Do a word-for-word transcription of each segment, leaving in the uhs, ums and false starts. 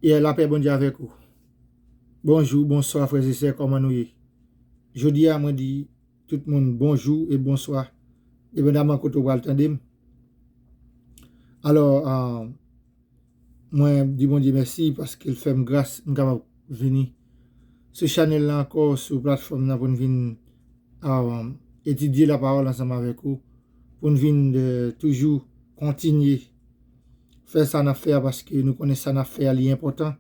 E lapè Bondye avèk ou. Bonjou, bonswa, frè e sè, kòman nou ye? Jodi a, mwen di tout moun bonjou e bonswa, depandaman kote w pral tande m. Alò, ah, mwen di Bondye mèsi paske l fè m gras m kapab vini sou chanèl la ankò, sou platfòm nan pou n vin, ah, etidye lapawòl ansanm avèk ou, pou n vin, eh, toujou kontinye fè sa n ap fè a, paske nou konnen sa n ap fè a, li enpòtan.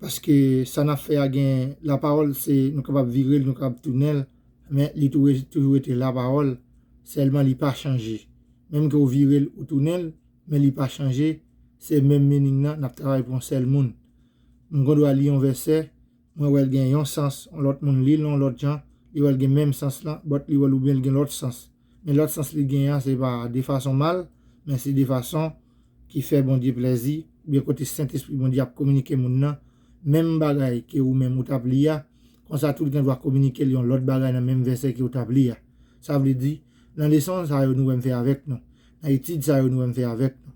Paske sa n ap fè a gen lapawòl, se nou kapab vire l, nou kapab tounen l, men li tou re-, toujou rete lapawòl, sèlman li pa chanje. Menm ke w vire l ou tounen l, men li pa chanje, se menm meaning nan, n ap travay pou yon sèl moun. M gendwa li yon vèsè, mwen wè l gen yon sans, yon lòt moun li l yon lòt jan, li wè l gen menm sans lan, but li wè l oubyen l gen lòt sans. Men lòt sans li gen an, se pa de fason mal, men se de fason ki fè Bondye plèzi, oubyen kote Sentespri Bondye ap kominike moun nan, menm bagay ke ou menm ou t ap li a, konsa tou l gen dwa kominike l yon lòt bagay nan menm vèsè ke ou t ap li a. Sa vle di, nan leson sa yo nou wè m fè avèk nou, nan etid sa yo nou wè m fè avèk nou.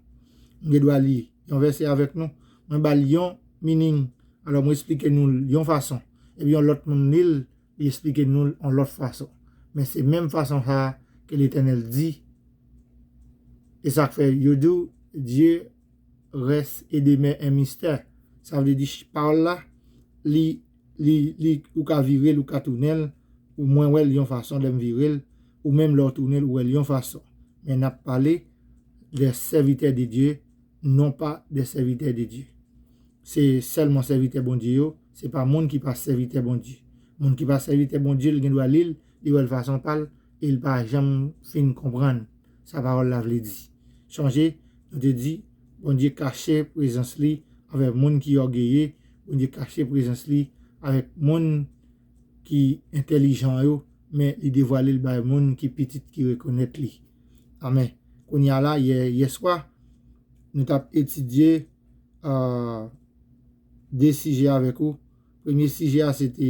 M gen dwa li yon vèsè avèk nou, mwen ba l yon meaning, alò mwen eksplike nou l yon fason, epi yon lòt moun li l, li eksplike nou l yon lòt fason. Men se menm fason sa a ke Letènèl di, e sa k fè yo di w, Dieu reste et demeure un mystère. Sa vle di, pawòl la, li, li, li, ou ka vire l, ou ka tounen l, ou mwen wè l yon fason lè m vire l, ou menm lè w tounen l, ou wè l yon fason. Men n ap pale des serviteurs de Dieu, non pas des serviteurs de Dieu. Se sèlman sèvitè Bondye yo, se pa moun ki pa sèvitè Bondye. Moun ki pa sèvitè Bondye, l gen dwa li l, li wè l fason pa l, e l pa janm fin konprann sa pawòl la vle di. Sonje, nou te di, Bondye kache prezans li avèk moun ki ògeye, Bondye kache prezans li avèk moun ki entèlijan yo, men li devwale l bay moun ki pitit ki rekonèt li. Amèn. Kounye a la, yè, yè swa, nou t ap etidye, ah, de sijè avèk ou. Premye sijè a, se te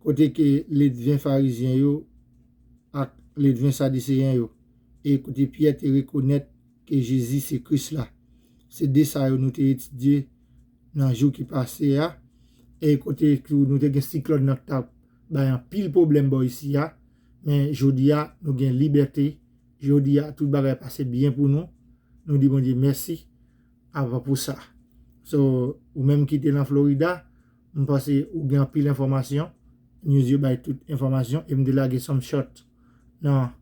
kote ke ledven farizyen yo ak ledven sadiseyen yo, e kote Pyè te rekonèt ke Jezi se Kris la. Se de sa yo nou te etidye nan jou ki pase a, e kote tou nou te gen siklòn nan k t ap bay anpil pwoblèm bò isi a, men jodi a, nou gen libète, jodi a, tout bagay pase byen pou nou, nou di Bondye mèsi avan pou sa. So, ou menm ki te nan Florida, m panse ou gen anpil enfòmasyon, news yo bay tout enfòmasyon, e m te lage some shot nan,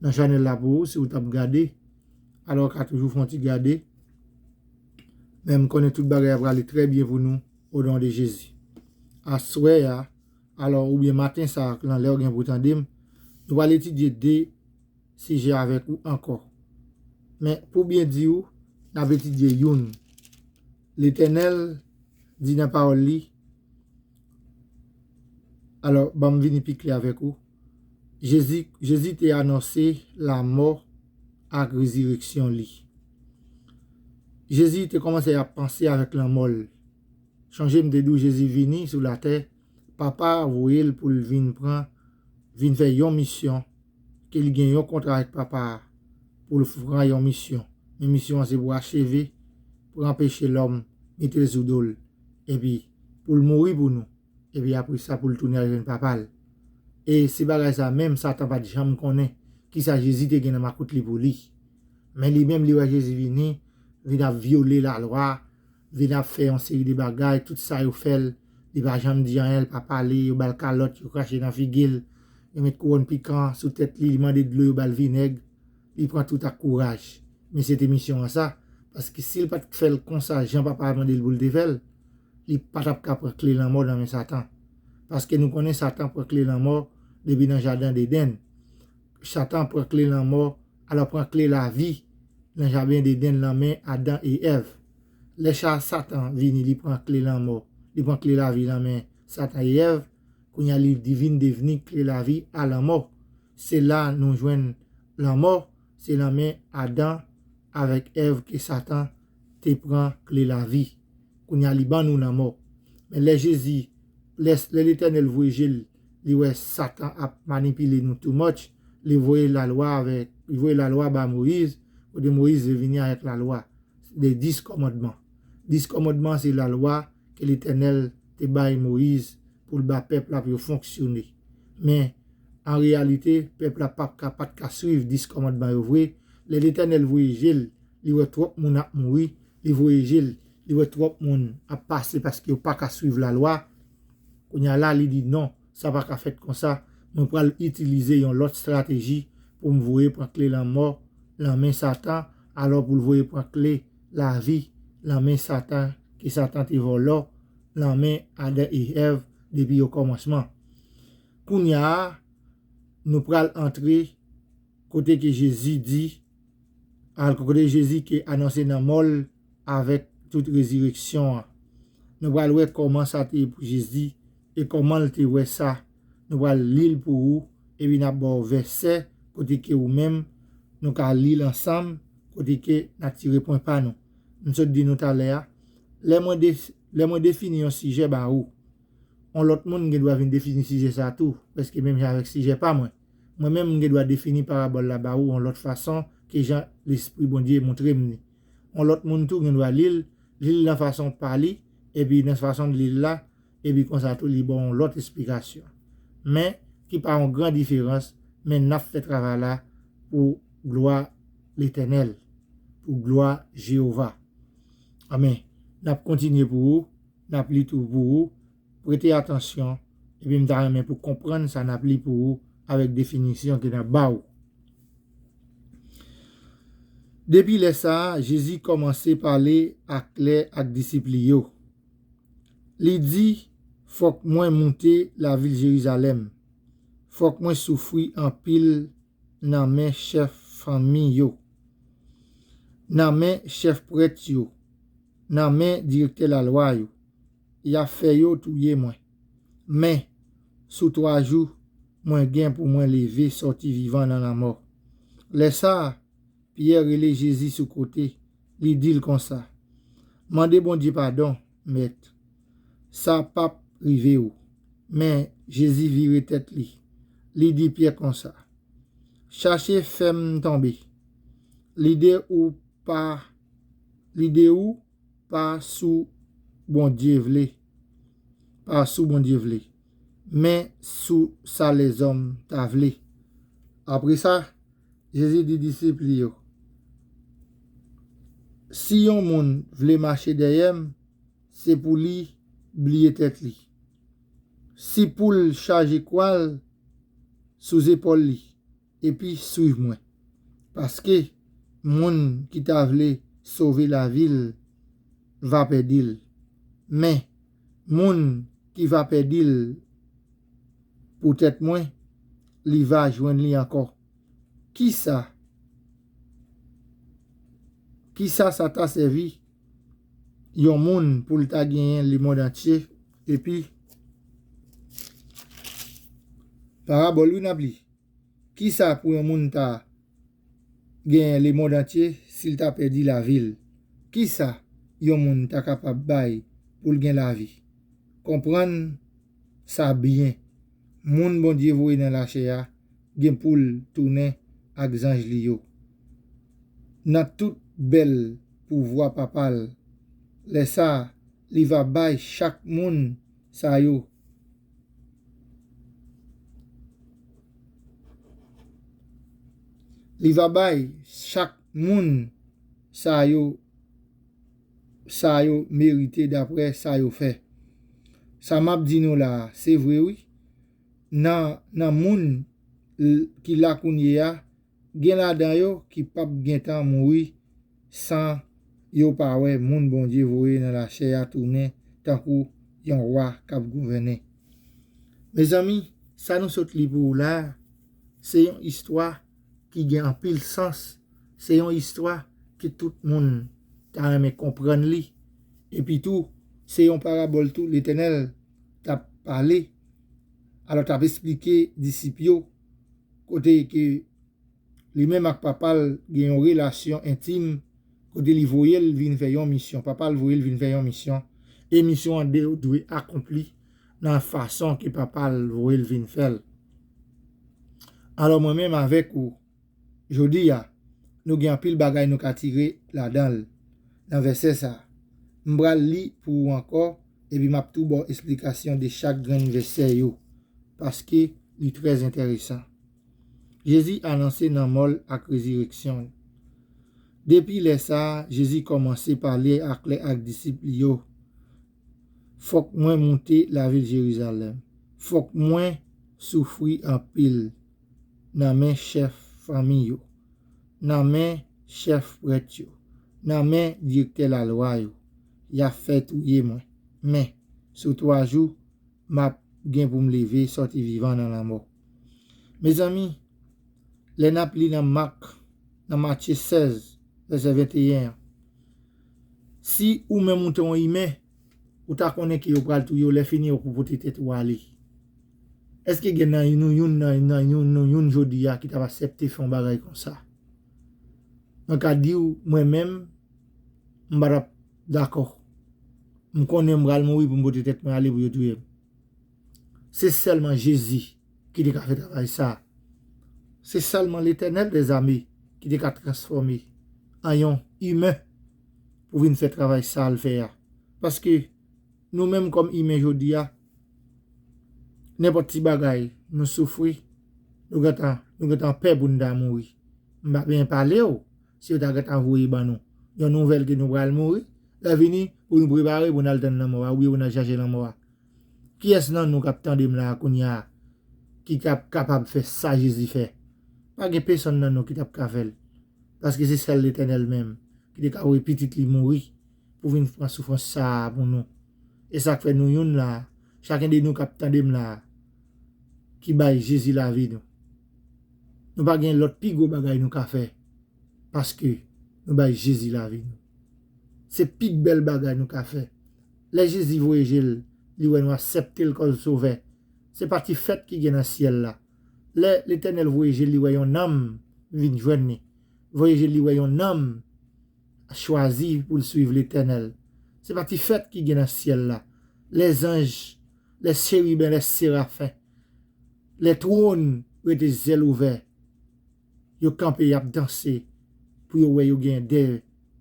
nan chanèl la pou ou, si ou t ap gade, alò w ka toujou fè yon ti gade, men m konnen tout bagay ap prale trè byen pou nou, o non de Jezi. Aswè a, alò, oubyen maten sa a, nan lè w gen pou tande m, nou pral etidye de sijè avèk ou ankò. Men, pou byen di w, n ap etidye youn. Letènèl di nan pawòl li, alò, ban m vini pi klè avèk ou. Jezi, Jezi te anonse lanmò ak rezireksyon li. Jezi te kòmanse ap panse avèk lanmò l. Sonje m te di w Jezi vini sou latè, Papa a voye l pou l vin pran, vin fè yon misyon, ke li gen yon kontra avèk Papa a, pou l pran yon misyon. Men misyon an se pou acheve, pran peche lòm, mete l sou do l, epi pou l mouri pou nou, epi apre sa pou l tounen al jwenn Papa l. E se bagay sa menm Satan pa t janm konnen, kisa Jezi te gen nan makout li pou li. Men li menm, li wè Jezi vini, vin ap vyole lalwa, vin ap fè yon seri de bagay, tout sa yo fè l, li pa janm di anyen, li pa pale, yo ba l kalòt, yo krache nan figi l, yo met kouwòn pikan sou tèt li, li mande dlo, yo ba l vinèg, li pran tout ak kouraj. Men se te misyon an sa, paske si l pa t fè l konsa, jan Papa a mande l pou l te fè l, li pa t ap ka pran kle lanmò nan men Satan. Paske nou konnen Satan pran kle lanmò depi nan jaden Edenn. Satan pran kle lanmò, alò pran kle lavi nan jaden Edenn nan men Adan e Èv. Lè sa Satan vini, li pran kle lanmò, li pran kle lavi nan men Satan e Èv, kounye a li di vin devni kle lavi a lanmò. Se la nou jwenn lanmò, se nan men Adan avèk Èv ke Satan te pran kle lavi. Kounye a li ban nou lanmò. Men lè Jezi, lè, lè Letènèl voye je l, li wè Satan ap manipile nou too much, li voye lalwa avèk, li voye lalwa ba Moyiz, kote Moyiz te vini avèk lalwa, de dis kòmandman. Dis kòmandman se lalwa ke Letènèl te bay Moyiz pou l ba pèp la pou yo fonksyone. Men, an reyalite, pèp la p ap ka, pa t ka swiv dis kòmandman yo vre. Lè Letènèl voye je l, li wè twòp moun ap mouri, li voye je l, li wè twòp moun ap pase paske yo pa ka swiv lalwa. Kounye a la, li di, "Non, sa pa ka fèt konsa. Mwen pral itilize yon lòt estrateji pou m voye pran kle lanmò nan men Satan, alò pou l voye pran kle lavi nan men Satan, ke Satan te vòlò nan men Adan e Èv depi okòmansman." Kounye a, nou pral antre kote ke Jezi di, al kote Jezi ke anonse nan mò l avèk tout rezireksyon an. Nou pral wè kòman sa te ye pou Jezi e kòman l te wè sa. Nou pral li l pou ou, epi n ap ba w vèsè kote ke ou menm nou ka li l ansanm, kote ke n a tire pwen pa nou. M sot di nou talè a, lè mwen de-, lè mwen defini yon sijè ba ou, yon lòt moun gen dwa vin defini sijè sa a tou, prèske menm jan avèk sijè pa mwen. Mwen menm, m gen dwa defini parabòl la ba ou yon lòt fason ke jan Lespri Bondye montre m li. Yon lòt moun tou gen dwa li l, li l nan fason pa li, epi nan fason l li l la, epi konsa tou li ba w yon lòt esplikasyon. Men, ki pa yon gran diferans, men n ap fè travay la pou glwa Letènèl, pou glwa Jewova. Amèn. N ap kontinye pou ou, n ap li tou pou ou. Prete atansyon, epi m ta renmen pou konprann sa n ap li pou ou avèk definisyon ke n ap ba ou. Depi lè sa a, Jezi kòmanse pale aklè ak disip li yo. Li di, "Fòk mwen moute lavil Jerizalèm. Fòk mwen soufri anpil nan men chèf fanmi yo, nan men chèf prèt yo, nan men direktè lalwa yo. Y ap fè yo touye mwen. Men, sou twa jou, mwen gen pou mwen leve sòti vivan nan lanmò." Lè sa a, Pyè rele Jezi sou kote, li di l konsa, "Mande Bondye padon, Mèt. Sa p ap rive w." Men Jezi vire tèt li. Li di Pyè konsa, "Chache fè m tonbe. Lide ou pa, lide ou pa sou Bondye vle, pa sou Bondye vle, men sou sa lèzòm ta vle." Apre sa, Jezi di disip li yo, "Si yon moun vle mache dèyè m, se pou li bliye tèt li. Si pou l chaje kwa l sou zepòl li, epi swiv mwen. Paske moun ki ta vle sove lavi l va pèdi l. Men, moun ki va pèdi l poutèt mwen, li va jwenn li ankò." Kisa, kisa sa ta sèvi yon moun pou l ta genyen lemonn antye, epi parabòl wi n ap li. Kisa pou yon moun ta genyen lemonn antye si l ta pèdi lavi l? Kisa yon moun ta kapab bay pou l gen lavi? Konprann sa byen. Moun Bondye voye nan lachè a gen pou l tounen ak zanj li yo. Nan tout bèl pouvwa Papa l, lè sa a, li va bay chak moun sa yo. Li va bay chak moun sa yo, sa yo merite dapre sa yo fè. Sa m ap di nou la a, se vre wi. Nan, nan moun l-, ki la kounye a, gen ladan yo ki p ap gentan mouri san yo pa wè moun Bondye voye nan lachè a tounen tankou yon wa k ap gouvènen. Mezanmi, sa nou sot li pou ou la a, se yon istwa ki gen anpil sans, se yon istwa ke tout moun ta renmen konprann li. Epi tou, se yon parabòl tou Letènèl t ap pale, alò t ap esplike disip yo, kote ke li menm ak Papa l gen yon relasyon entim, kote li voye l vin fè yon misyon. Papa l voye l vin fè yon misyon, e misyon an de-, dwe akonpli nan fason ke Papa l voye l vin fè l. Alò, mwen menm avèk ou, jodi a, nou gen anpil bagay nou ka tire ladan l, nan vèsè sa a. M pral li pou ou ankò, epi m ap tou ba w esplikasyon de chak grenn vèsè yo, paske li trè enteresan. Jezi anonse lanmò l ak rezireksyon l. Depi lè sa a, Jezi kòmanse pale aklè ak disip li yo. Fòk mwen moute lavil Jerizalèm. Fòk mwen soufri anpil nan men chèf fanmi yo, nan men chèf prèt yo, nan men direktè lalwa yo. Y ap fè touye mwen. Men, sou twa jou, m ap gen pou m leve sòti vivan nan lanmò. Mezanmi, lè n ap li nan Mak, nan Matye sèz, vèsè venteyen an, si ou menm ou te yon imen, ou ta konnen ke yo pral touye w, lè fini yo pou pote tèt ou ale. Èske gen nan nou youn, nan, nan youn, nou youn jodi a ki t ap aksepte fè yon bagay konsa? Mwen ka di w, mwen menm, m pa t ap dakò. M konnen m pral mouri pou m pote tèt mwen ale pou yo touye m. Se sèlman Jezi ki te ka fè travay sa a. Se sèlman Letènèl dèzame ki te ka transfòme an yon imen pou vin fè travay sa a l fè a. Paske nou menm kòm imen jodi a, nenpòt ti bagay nou soufri, nou gentan, nou gentan pè pou n ta mouri. M pa byen pale w, si yo ta gentan voye ban nou yon nouvèl ke nou pral mouri, lè vini pou nou prepare pou n al tann lanmò a, oubyen pou n al chache lanmò a. Kiyès nan nou k ap tande m la a kounye a, ki t ap kapab fè sa Jezi fè? Pa gen pèsonn nan nou ki t ap ka fè l. Paske se sèl Letènèl menm ki te ka voye pitit li mouri pou vin pran soufrans sa a pou nou. E sa k fè nou youn la a, chaken de nou k ap tande m la a, ki bay Jezi lavi nou. Nou pa gen lòt pi gwo bagay nou ka fè, paske nou bay Jezi lavi nou. Se pi bèl bagay nou ka fè. Lè Jezi voye je l, li wè nou aksepte l kòm Sovè. Se pa ti fèt ki gen nan syèl la. Lè Letènèl voye je l, li wè yon nanm vin jwenn li. Voye je l, li wè yon nanm chwazi pou l swiv Letènèl. Se pa ti fèt ki gen nan syèl la. Lèzanj, lè cheriben, lè serafen, lè twòn rete zèl ouvè, yo kanpe, y ap danse pou yo wè yo gen de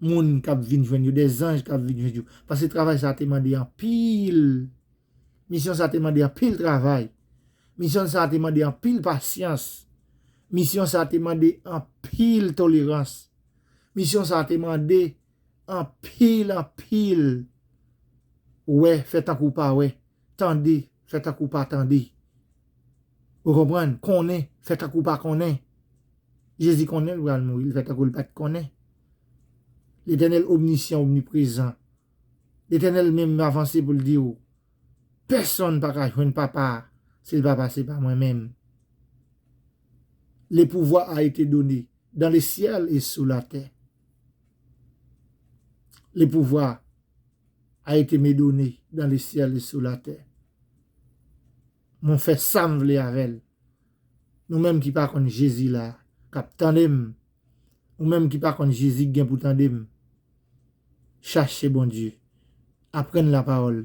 moun k ap vin jwenn yo, de zanj k ap vin jwenn yo. Paske travay sa a te mande anpil. Misyon sa a te mande anpil travay. Misyon sa a te mande anpil pasyans. Misyon sa a te mande anpil tolerans. Misyon sa a te mande anpil, anpil wè, fè tankou w pa wè, tande, fè tankou w pa tande. Ou konprann? Konnen, fè tankou w pa konnen. Jezi konnen l pral mouri, li fè tankou l pa t konnen. Letènèl omnisyan, omniprezan. Letènèl menm avanse pou l di w, pèsonn pa ka jwenn Papa a si l pa pase pa mwen menm. Le pouvoir a été donné dans le ciel et sous la terre. Le pouvoir a été me donné dans le ciel et sous la terre. Mwen fè sa m vle avè l. Nou menm ki pa konn Jezi la, k ap tande m, ou menm ki pa konn Jezi k gen pou tande m, chache Bondye. Aprann lapawòl.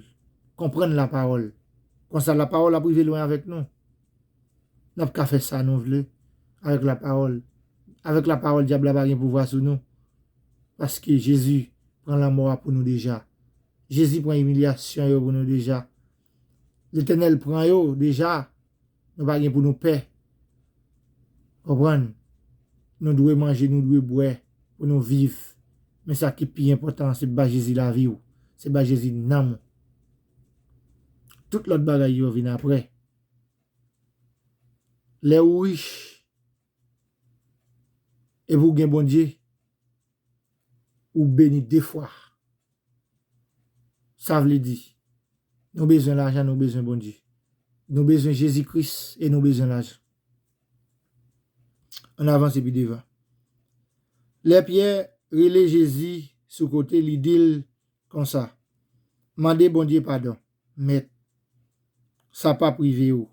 Konprann lapawòl. Konsa lapawòl ap rive lwen avèk nou. N ap ka fè sa nou vle avèk lapawòl. Avèk lapawòl, dyab la pa gen pouvwa sou nou. Paske Jezi pran lanmò a pou nou deja. Jezi pran imilyasyon yo pou nou deja. Letènèl pran yo deja. Nou pa gen pou nou pè. Konprann? Nou dwe manje, nou dwe bwè pou nou viv. Men sa ki pi enpòtan, se ba Jezi lavi w. Se ba Jezi nanm ou. Tout lòt bagay yo vin apre. Lè ou rich, epi ou gen Bondye, ou beni de fwa. Sa vle di, nou bezwen lajan, nou bezwen Bondye. Nou bezwen Jezi Kris e nou bezwen lajan. Ann avanse pi devan. Lè Pyè rele Jezi sou kote, li di l konsa, mande Bondye padon, Mèt, sa p ap rive w.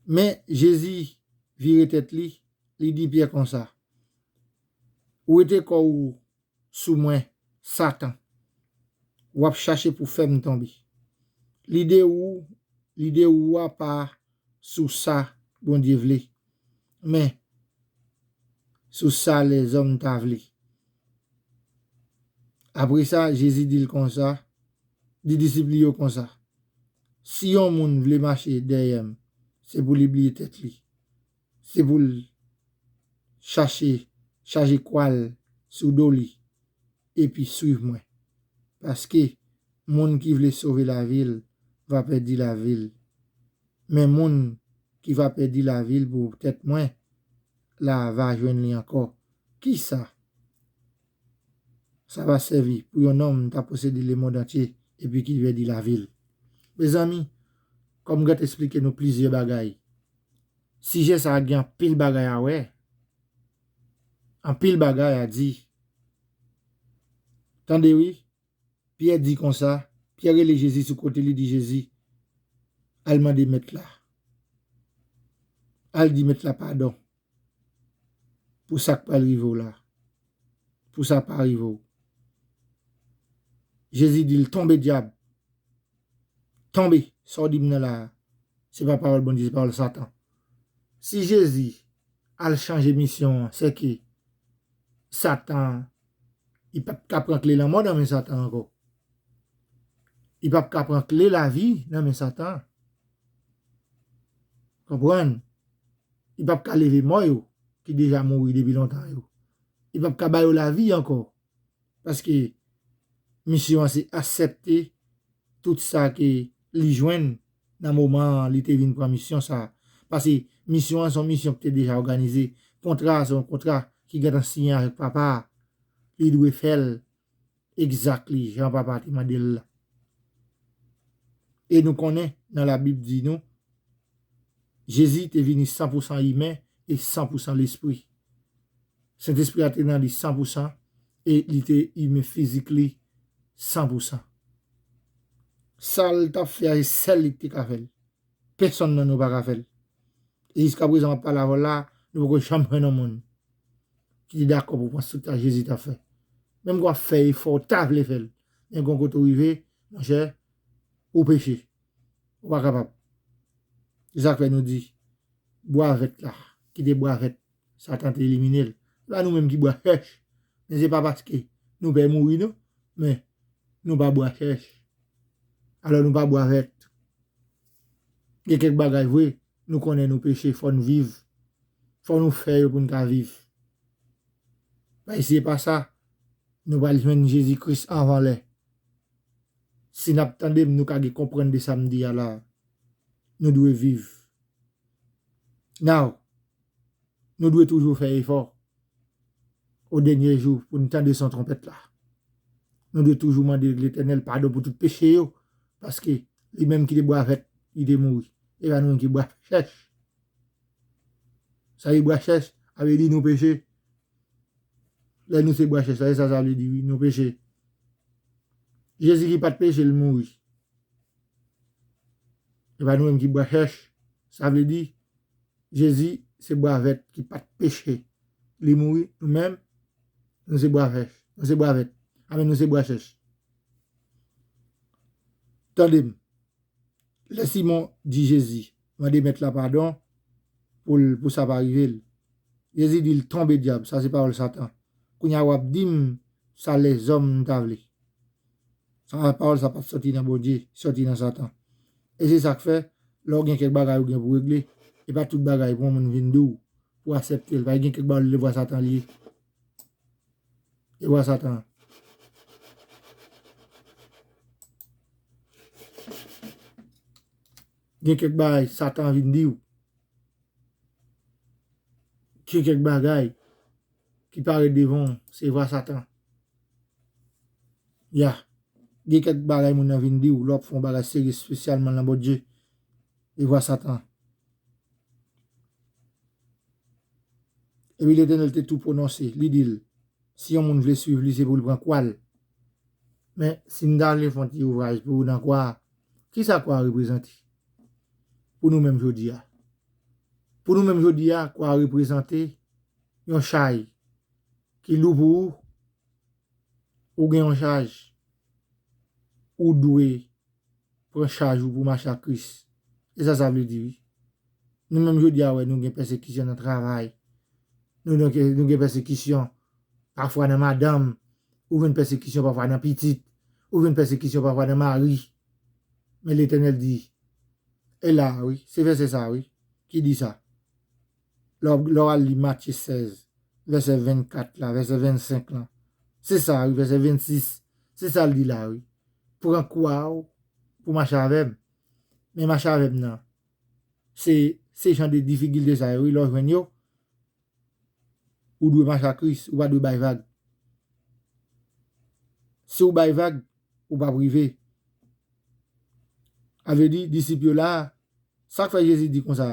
Men Jezi vire tèt li, li di Pyè konsa, ou wete kò w sou mwen, Satan. W ap chache pou fè m tonbe. Lide ou, lide ou a pa sou sa Bondye vle, men sou sa lèzòm ta vle. Apre sa, Jezi di l konsa, di disip li yo konsa, "Si yon moun vle mache dèyè m, se pou li bliye tèt li. Se pou l chache, chaje kwa l sou do li, epi swiv mwen. Paske moun ki vle sove lavi l va pèdi lavi l. Men moun ki va pèdi lavi l pou tèt mwen la va jwenn li ankò. Kisa sa va sèvi pou yon nonm ta posede lemonn antye epi ki pèdi lavi l?" Mezanmi, kòm m gentan eksplike nou plizyè bagay, sijè sa a gen anpil bagay a wè, anpil bagay a di. Tande wi, Pyè di konsa, Pyè rele Jezi sou kote, li di Jezi, "Al mande mèt la. Al di mèt la padon pou sa k pral rive w la, pou sa pa rive w." Jezi di l, "Tonbe dyab, tonbe, sa w di m nan la a, se pa pawòl Bondye, se pawòl Satan." Si Jezi al chanje misyon an, sèke Satan, li p ap ka pran kle lanmò nan men Satan ankò. Li p ap ka pran kle lavi nan men Satan. Konprann? Li p ap ka leve mò yo, ki deja mouri depi lontan yo. Li p ap ka ba yo lavi ankò. Paske misyon an se aksepte tout sa ke li jwenn nan moman an li te vin pran misyon sa a. Paske misyon an se yon misyon ki te deja òganize. Kontra a se yon kontra ki gentan siyen avèk Papa a. Li dwe fè l exactly jan Papa a te mande l la. E nou konnen nan Labib di nou, Jezi te vini san pou san imen e san pou san lespri. Sentespri a te nan li san pou san e li te imen fizik li san pou san. Sa l t ap fè a, se sèl li ki te ka fè l. Pèsonn nan nou pa ka fè l. E jiskaprezan, m ap pale avè w la, nou poko janm jwenn yon moun ki te dakò pou pran tout sa Jezi t ap fè. Menm ke w ap fè efò, w ta vle fè l. Men gon kote w rive, monchè, ou peche. Ou pa kapab. Se sa k fè nou di, bwa vèt la, ki te bwa vèt, Satan te elimine l. Se pa nou menm ki bwa chèch. Men se pa paske nou pè mouri, non. Men nou pa bwa chèch. Alò nou pa bwa vèt. Gen kèk bagay vre, nou konnen nou peche, fò n viv. Fò nou fè yo pou n ka viv. Paske si se pa sa, nou pral jwenn Jezi Kris anvan lè. Si n ap tande m, nou ka gen konprann de sa m di a la. Nou dwe viv. Now, nou dwe toujou fè efò o dènye jou pou n tande son twonpèt la. Nou dwe toujou mande Letènèl padon pou tout peche yo, paske li menm ki te bwa vèt, li te mouri. E pa nou menm ki bwa chèch. Sa li bwa chèch, sa vle di nou peche. Lè nou se bwa chèch la, se sa sa vle di, wi, nou peche. Jezi ki pa t peche, l mouri. E pa nou menm ki bwa chèch. Sa vle di, Jezi se bwa vèt ki pa t peche. Li mouri, nou menm, nou se bwa chèch. Nou se bwa vèt. Amen, nou se bwa chèch. Tande m. Lè Simon di Jezi, mande Mèt la padon pou l, pou sa pa rive l. Jezi di l, "Tonbe dyab, sa se pawòl Satan. Kounye a w ap di m sa lèzòm ta vle." Sa pawòl sa pa t sòti nan Bondye, sòti nan Satan. E se sa k fè, lè w gen kèk bagay ou gen pou regle, e pa tout bagay pou yon moun vin di w, pou w aksepte l. Paske gen kèk bagay ou lè vwa Satan li ye. E vwa Satan. Gen kèk bagay Satan vin di w. Gen kèk bagay ki parèt devan w, se vwa Satan. Ya. Gen kèk bagay moun nan vin di w, lè w ap fè yon bagay serye espesyalman nan Bondye, e vwa Satan. Epi Letènèl te tou pwononse, li di l, si yon moun vle swiv li, se pou l pran kwa l. Men, si n ta vle fè yon ti ouvraj pou ou nan kwa a, kisa kwa a reprezante? Pou nou menm jodi a. Pou nou menm jodi a, kwa a reprezante yon chay ki lou pou ou, ou gen yon chaj, ou dwe pran chaj ou pou mache ak Kris. E sa sa vle di, wi. Nou menm jodi a, wè, nou gen pèsekisyon nan travay. Nou, nou gen, nou gen pèsekisyon pafwa nan madanm. Ou jwenn pèsekisyon pafwa nan pitit. Ou jwenn pèsekisyon pafwa nan mari. Men Letènèl di, e la, wi, se vèsè sa, wi, ki di sa. Lè w, lè w al li Matye sèz, vèsè vennkat la, vèsè vennsenk lan. Se sa, wi, vèsè vennsis. Se sa l di la, wi. Pran kwa w pou mache avè m. Men mache avè m nan. Se, se jan de difikilte sa yo, wi, lè w jwenn yo, ou dwe mache ak Kris, ou pa dwe bay vag. Si w bay vag, ou p ap rive. A vle di, disip yo la, sa k fè Jezi di konsa,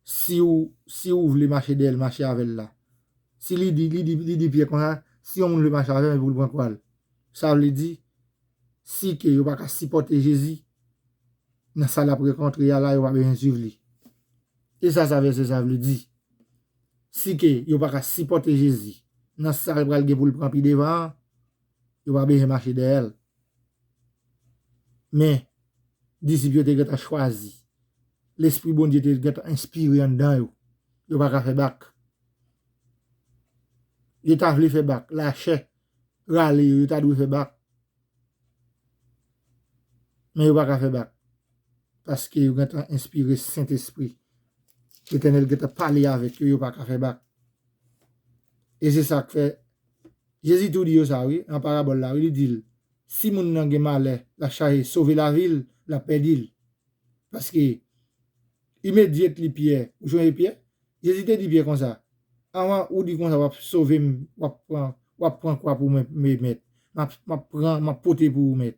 si w, si w vle mache dèyè l, mache avè l la. Si li di, li di, li di Pyè konsa, si yon moun vle mache avè m, pou l pran kwa l. Sa vle di, si ke yo pa ka sipòte Jezi nan sa l ap rankontre a la, yo pa bezwen swiv li. E sa, sa vèsè sa vle di. Si ke yo pa ka sipòte Jezi nan sa l pral gen pou l pran pi devan an, yo pa bezwen mache dèyè l. Men, disip yo te gentan chwazi. Lespri Bondye te gentan enspire anndan yo. Yo pa ka fè bak. Yo ta vle fè bak. Lachè rale yo, yo ta dwe fè bak. Men yo pa ka fè bak. Paske yo gentan enspire Sentespri. Letènèl gentan pale avèk yo, yo pa ka fè bak. E se sa k fè Jezi tou di yo sa, wi, nan parabòl la, wi, li di l, si moun nan gen malè, l ap chache sove lavi l, l ap pèdi l. Paske, immediately Pyè, ou sonje Pyè? Jezi te di Pyè konsa, anvan ou di konsa, w ap sove m, w ap pran, w ap pran kwa pou mwen, mèt. M ap, m ap pran, m ap pote pou ou, mèt.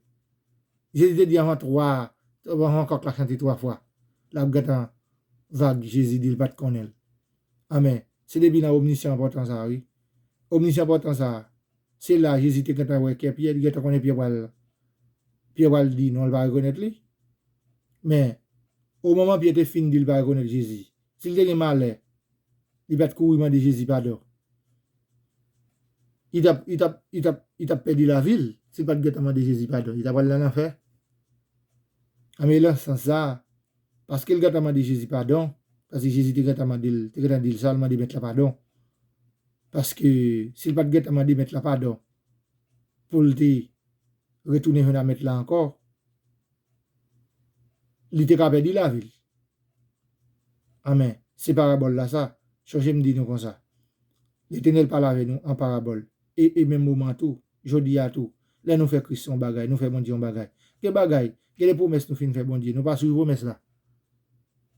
Jezi te di anvan twa, anvan kòk la chante twa fwa. L ap gentan vag Jezi di l pa t konnen l. Amèn. Se depi nan omnisyan enpòtan sa a, wi. Omnisyan enpòtan sa a, se la Jezi te gentan wè kè Pyè, li gentan konnen Pyè pral, Pyè pral di non, l pa rekonèt li. Men, o moman Pyè te fin di l pa rekonèt Jezi, si l te gen malè, li pa t kouri mande Jezi padon. Li t ap, li t ap, li t ap, li t ap pèdi lavi l si l pa t gentan mande Jezi padon. Li ta pral nan lanfè. Anben, nan sans sa a, paske l gentan mande Jezi padon, paske Jezi te gentan mande l, te gentan di l sa, l mande Mèt la padon. Paske si l pa t gentan mande Mèt la padon, pou l te retounen jwenn a Mèt la ankò, li te ka pèdi lavi l. Amèn. Se parabòl la sa. Sonje m di nou konsa. Letènèl pale avè nou an parabòl. E, e menm moman tou, jodi a tou, lè nou fè Kris yon bagay, nou fè Bondye yon bagay. Gen bagay, gen de pwomès nou fin fè Bondye, nou pa swiv pwomès la.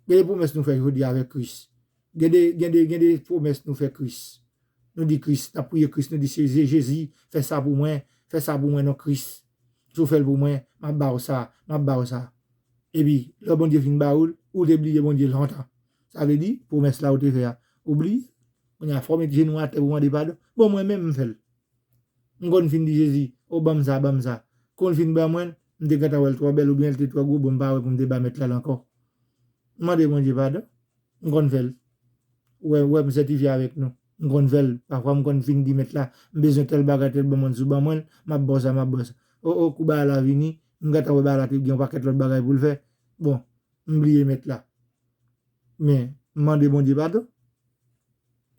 Gen de pwomès nou fè jodi a avèk Kris. Gen de, gen de, gen de pwomès nou fè Kris. Nou di Kris, n ap priye Kris, nou di, Seyè Jezi, fè sa pou mwen, fè sa pou mwen non Kris. Si w fè l pou mwen, m ap ba w sa, m ap ba w sa. Epi, lè Bondye fin ba ou l, ou te bliye Bondye lontan. Sa vle di, pwomès la ou te fè a, ou bliye. Kounye a, fò w met jenou atè pou w mande padon. Bon, mwen menm, m fè l. M konn fin di Jezi, o, ban m sa, ban m sa. Kon l fin ban mwen l, m te gentan wè l twò bèl, oubyen l te twò gwo, bon, m pa wè pou m te ba Mèt la l ankò. M mande Bondye padon. M konn fè l. Ou wè, ou wè m sètifye avèk nou. M konn fè l. Pafwa, m konn fin di Mèt la, m bezwen tèl bagay, tèl, ban mwen l, si w ban mwen l, m ap ba w sa, m ap ba w sa. O, o, kou bagay la vini, m gentan wè bagay la te gen yon pakèt lòt bagay pou l fè. Bon, m bliye Mèt la. Men, m mande Bondye padon.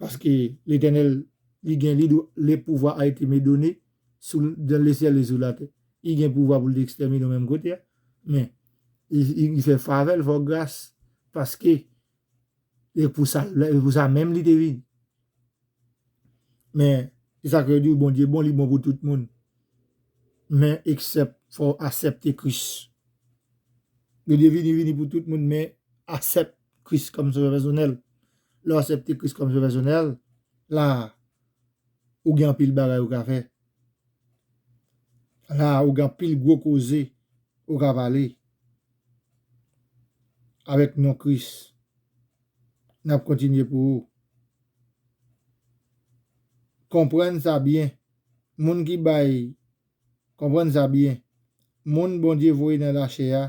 Paske Letènèl, li gen, li di, le pouvoir a été me donné sou, dans le ciel et sur la terre. Li gen pouvwa pou l te ekstèmine w menm kote a. Men, li, li, li fè favè l, fè w gras, paske e pou sa, e pou sa menm li te vini. Men, se sa ke yo di, Bondye bon, li bon pou tout moun. Men, eksèp, fò w aksepte Kris. Bondye vini, vini pou tout moun, men aksèp Kris kòm sovè pèsonèl. Lè w aksepte Kris kòm sovè pèsonèl, la, ou gen anpil bagay ou ka fè. La, ou gen anpil gwo koze ou ka pale avèk non Kris. N ap kontinye pou ou. Konprann sa byen. Moun ki bay, konprann sa byen. Moun Bondye voye nan lachè a,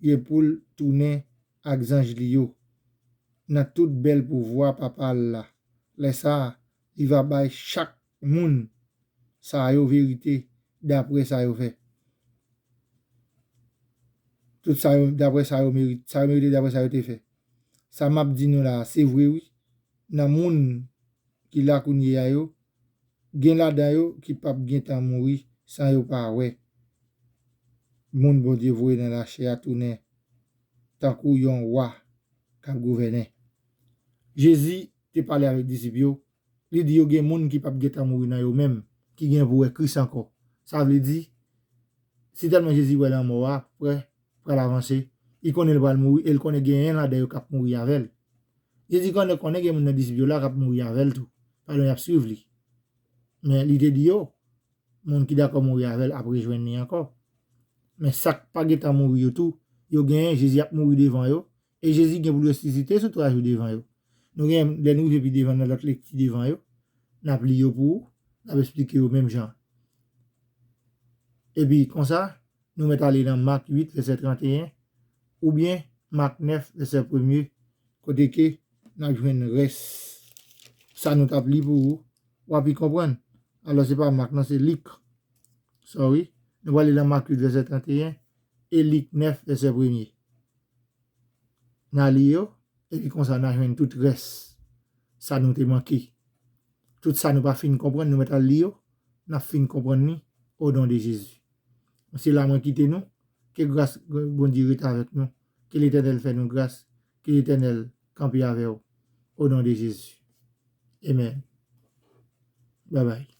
gen pou l tounen ak zanj li yo, nan tout bèl pouvwa Papa l la. Lè sa a, li va bay chak moun sa yo verite dapre sa yo fè. Tout sa yo, dapre sa yo merite, sa yo merite dapre sa yo te fè. Sa m ap di nou la a, se vre wi. Nan moun ki la kounye a yo, Gen ladan yo ki p ap gentan mouri san yo pa wè moun Bondye voye nan lachè a tounen tankou yon wa k ap gouvènen. Jezi te pale avèk disip yo, li di yo gen moun ki p ap gentan mouri nan yo menm, ki gen pou wè Kris ankò. Sa vle di, si tèlman Jezi wè lanmò a prè, pral avanse, li konnen l pral mouri e l konnen genyen ladan yo k ap mouri avè l. Jezi konnen, konnen gen moun nan disip yo la k ap mouri avè l tou, pandan y ap swiv li. Men li te di yo, moun ki dakò mouri avè l ap rejwenn li ankò. Men sa k pa gentan mouri yo tou, yo genyen, Jezi ap mouri devan yo, e Jezi gen pou l resisite sou twa jou devan yo. Nou gen, lè nou rive pi devan nan lòt lekti devan yo, n ap li yo pou ou, n ap esplike yo menm jan. Epi konsa, nou mèt ale nan Mak uit, vèsè trannteyen, oubyen Mak nèf, vèsè premye, kote ke n ap jwenn rès sa nou t ap li pou ou, w a pi konprann. Alò, se pa Mak, non, se Lik. Sorry. Nou prale nan Mak uit, vèsè trannteyen, e Lik nèf, vèsè premye. N a li yo, epi konsa n a jwenn tout rès sa nou te manke. Tout sa nou pa fin konprann, nou mèt al li yo, n ap fin konprann li, o non de Jezi. Se la mwen kite nou, ke gras Bondye ret avèk nou, ke Letènèl fè nou gras, ke Letènèl kanpe avè w, o non de Jezi. Amen. Bye bye.